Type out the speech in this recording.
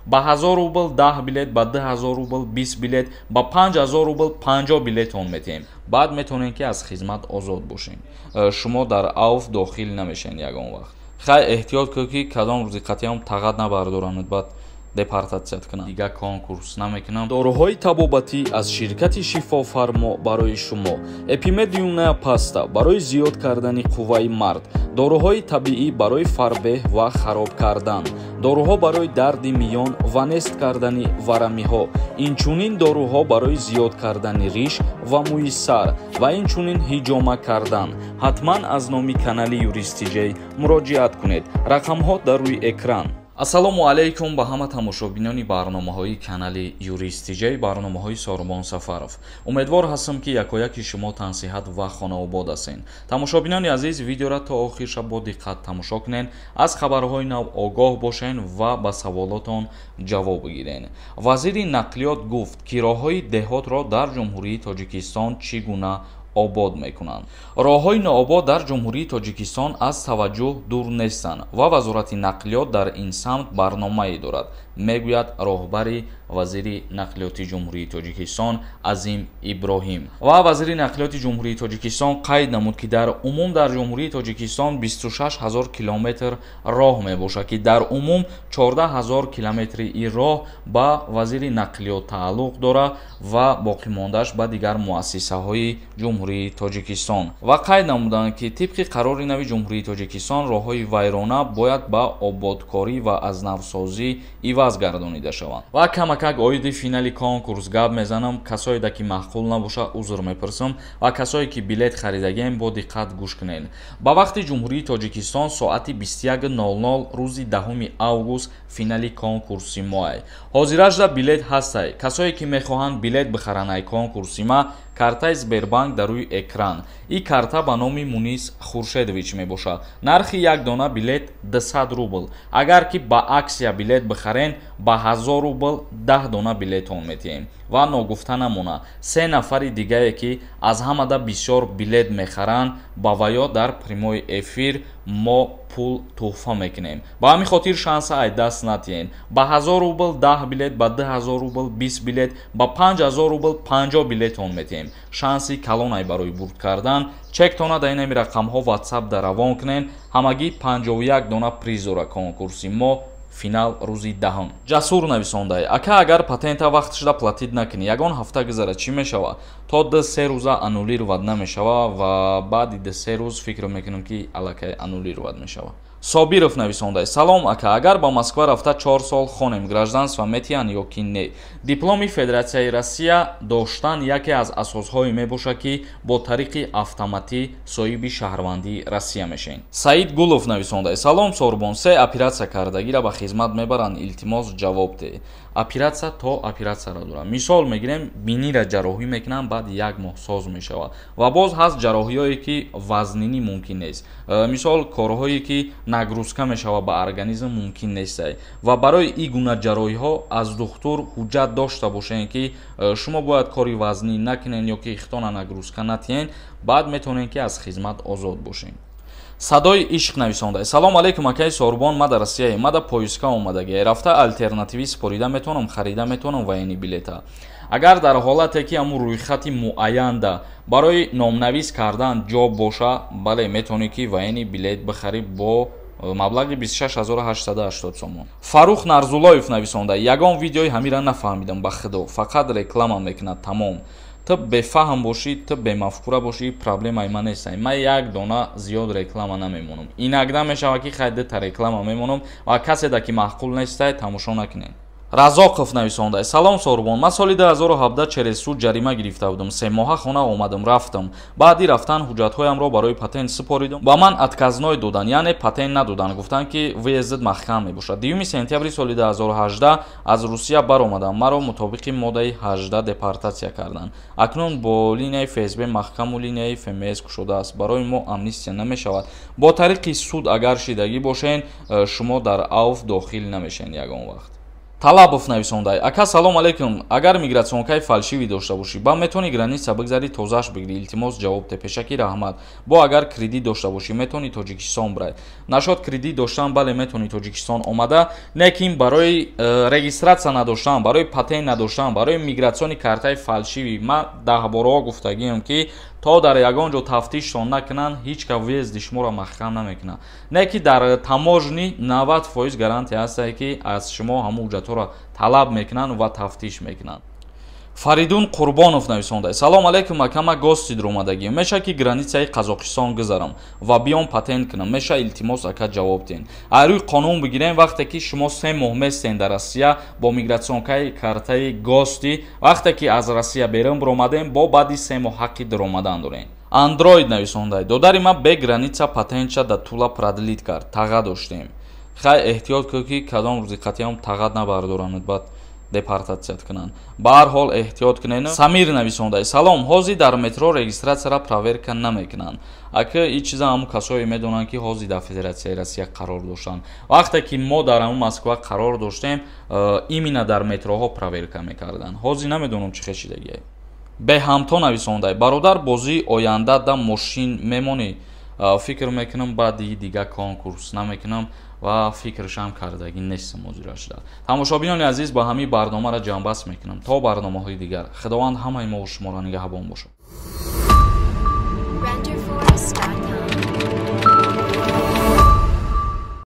Ба 1000 рубл 10 билет, ба 2000 рубл 20 билет, ба 5000 рубл 50 билетон метиҳем. Баъд метавонед, ки аз хизмат озод бошед. Шумо дар АУФ дохил намешавед ягон вақт. Хай, эҳтиёт кун, ки кадом рӯзи қатъиам тағат набардоранад, баъд депортатсият кунанд. Дигар конкурс намекунам. Доруҳои табобатӣ аз ширкати «Шифофармо» барои шумо: «Эпимедиумная паста» барои зиёд кардани қувваи мард, доруҳои табиӣ барои фарбеҳ ва хароб кардан, доруҳо барои дарди миён ва нест кардани варамиҳо, инчунин доруҳо барои зиёд кардани риш ва мӯи сар ва инчунин ҳиҷома кардан. Ҳатман аз номи канали Юристиҷей муроҷиат кунед. Рақамҳо дар рӯи экран. Ассалому алайкум ба ҳама тамошобинони барномаҳои канали Юристиҷей, барномаҳои Сорбон Сафаров. Умедвор ҳастам, ки якояки шумо тансиҳат ва хонаобод ҳастед. Тамошобинони азиз, видеоро то охирша бо диққат тамошо кунед, аз хабарҳои нав огоҳ бошед ва ба саволотон ҷавоб бигиред. Вазири нақлиёт гуфт, ки роҳҳои деҳотро дар Ҷумҳурии Тоҷикистон чӣ гуна обод мекунанд. Роҳҳои нообод дар Ҷумҳурии Тоҷикистон аз таваҷҷӯҳ дур нестанд ва Вазорати нақлиёт дар ин самт барномае дорад, мегӯяд роҳбари вазири нақлиёти Ҷумҳурии Тоҷикистон Азим Иброҳим. Ва вазири нақлиёти Ҷумҳурии Тоҷикистон қайд намуд, ки дар умум дар Ҷумҳурии Тоҷикистон 26 ҳазор километр роҳ мебошад, ки дар умум 14 ҳазор километри ин роҳ ба вазири нақлиёт тааллуқ дорад ва боқимондааш ба дигар муассисаҳои Ҷумҳурии Тоҷикистон. Ва қайд намуданд, ки тибқи қарори нави Ҷумҳурии Тоҷикистон роҳҳои вайрона бояд ба ободкорӣ ва аз навсозӣ иваз гардонида шаванд. Ва камакак оиди финали конкурс гап мезанам. Касоеда ки маъқул набошад, узр мепурсам, ва касое ки билет харидагием, бо диққат гӯш кунед. Ба вақти Ҷумҳурии Тоҷикистон соати 21:00 рӯзи 10 август финали конкурси моай. Ҳозиражда билет ҳастай. Касое ки мехоҳанд билет бихаранд ай конкурси ма, картаи Сбербанк дар рӯи экран. Ин карта ба номи Мунис Хуршедович мебошад. Нархи як дона билет 200 рубл. Агар ки ба аксия билет бихарен, ба 1000 рубл 10 дона билетон метиҳем. Ва ногуфта намона, се нафари дигае, ки аз ҳамада бисёр билет мехаранд, ба ваё дар прямой эфир мо пул тӯҳфа мекунем. Ба ҳамин хотир шанса ай даст натиҳен. Ба 1000 рубл 10 билет, ба 2000 рубл 20 билет, ба 5000 рубл 50 билетон метиҳем. Шанси калонай барои бурд кардан. Чектона дар инами рақамҳо Ватсап да равон кунен. Ҳамагӣ 51 дона приз дора конкурси мо. Финал рӯзи 10-ум. Ҷасур нависондай: «Ака, агар патента вақтшда платить накунӣ, ягон ҳафта гузара, чӣ мешавад?» То 2-3 рӯза аннулировать намешава ва баъди 2-3 рӯз фикр мекунам, ки аллакай аннулировать мешавад. Собиров нависондай: «Салом, ака, агар ба Москва рафта 4 сол хонем, гражданство метиҳанд ё ки не?» Дипломи Федератсияи Россия доштан яке аз асосҳое мебошад, ки бо тариқи автоматӣ соҳиби шаҳрвандии Россия мешавед. Саид Гулов нависондай: «Салом, Сорбон, се оператсия кардагиро ба хизмат мебаранд? Илтимос, ҷавоб деҳ». Оператсия то оператсияро дорад. Мисол мегирем, бинира ҷарроҳӣ мекунанд, баъд як моҳ соз мешавад. Ва боз ҳаст ҷарроҳиҳое, ки вазнинӣ мумкин нест, мисол корҳое, ки нагрузка мешавад ба организм, мумкин нестай. Ва барои ин гуна ҷарроҳиҳо аз духтур ҳуҷҷат дошта бошед, ки шумо бояд кори вазнӣ накунед ё ки хитона нагрузка натиҳед, баъд метавонед, ки аз хизмат озод бошед. Садои ишқ нависонда: «Салом алейкум, акаи Сорбон, ма дар Россияе, ма да поиска омадагӣ, рафта алтернативӣ супорида метавонам, харида метавонам военный билета?» Агар дар ҳолате ки ҳамун рӯйхати муайянда барои номнавис кардан ҷо боша, бале, метавонӣ, ки военный билет бихарӣ бо маблағи 26 880 сомон. Фарух Нарзуллоев нависонда: «Ягон видеои ҳамира нафаҳмидам, ба худо, фақат реклама мекунад, тамом». Ту бефаҳм бошӣ, ту бемафкура бошӣ, проблемаи ман нестай. Ман як дона зиёд реклама намемонам. Иногда мешавад, ки хай, дута реклама мемонам. Ва каседа ки маъқул нестай, тамошо накунед. Разоқов нависонда: «Салом, Сорбон, ман соли 2017 через суд ҷарима гирифта будам. 3 моҳа хона омадам, рафтам. Баъди рафтан ҳуҷҷатҳоямро барои патент супоридам, ба ман отказной доданд, яъне патент надоданд, гуфтанд, ки въездат маҳкам мебошад. 2 сентябри соли 2018 аз Русия баромадам, маро мутобиқи моддаи 18 депортатсия карданд. Акнун бо линияи ФСБ маҳкаму линияи ФМС кушодааст. Барои мо амнистия намешавад?» Бо тариқи суд агар шидагӣ бошед, шумо дар АУФ дохил намешавед ягон вақт. Талабов нависондай: ака, салом алейкум, агар миграционкаи фальшивый дошта бошӣ, ба метавонӣ граница бигзарӣ, тозааш бигирӣ? Илтимос, ҷавоб те. Пешакӣ раҳмат. Бо агар кредит дошта бошӣ, метавонӣ Тоҷикистон бирай? Нашод кредит доштан, бале, метавонӣ Тоҷикистон омада, лекин барои регистрация надоштан, барои патент надоштан, барои миграционный картаи фальшивый ман даҳбораҳо гуфтагиам, ки то дар ягон ҷо тафтиштон накунанд, ҳеҷ ка въезди шуморо маҳкам намекунад. Не ки дар таможни 90% гарантия ҳастае, ки аз шумо ҳамун ҳуҷҷатҳоро талаб мекунанд ва тафтиш мекунанд. Фаридун Қурбонов нависонда: салом алейкум, акама, гости дуромадагӣ, меша ки границаи Қазоқистон гузарам ва биём патент кунам, меша? Илтимос, ака, ҷавоб диҳен. Аз рӯи қонун бигирем, вақте ки шумо 3 моҳ местен дар Россия бо миграционкаи картаи гости, вақте ки аз Россия берун биромадем, бо баъди 3 моҳ ҳаққи дуромадан дорем. Андроид нависонда: додари ман бе граница патентша да Тула продлить кард, таға доштем. Хай, эҳтиёт кун, ки кадом рӯзи қатъиам тағат набардоранад, баъд депортатсият кунанд. Ба ҳар ҳол, эҳтиёт кунед. Самир нависонда: салом, ҳозир дар метро регистрацияра проверка намекунанд. Ака, ин чиза ҳамун касое медонанд, ки ҳозир дар Федератсияи Россия қарор доштанд. Вақте ки мо дар ҳамун Москва қарор доштем, именно дар метроҳо проверка мекарданд. Ҳозир намедонам, чӣ хешидагие. Беҳамто нависонда: бародар, бозии оянда да мошин мемонӣ? Фикр мекунам, баъди дига конкурс намекунам ва фикрашам кардагӣ нестам ҳозирашда. Тамошобинони азиз, ба ҳамин барномаро ҷамъбаст мекунам. То барномаҳои дигар, Худованд ҳамаи мову шуморо нигаҳбон бошад. Renderforest.com.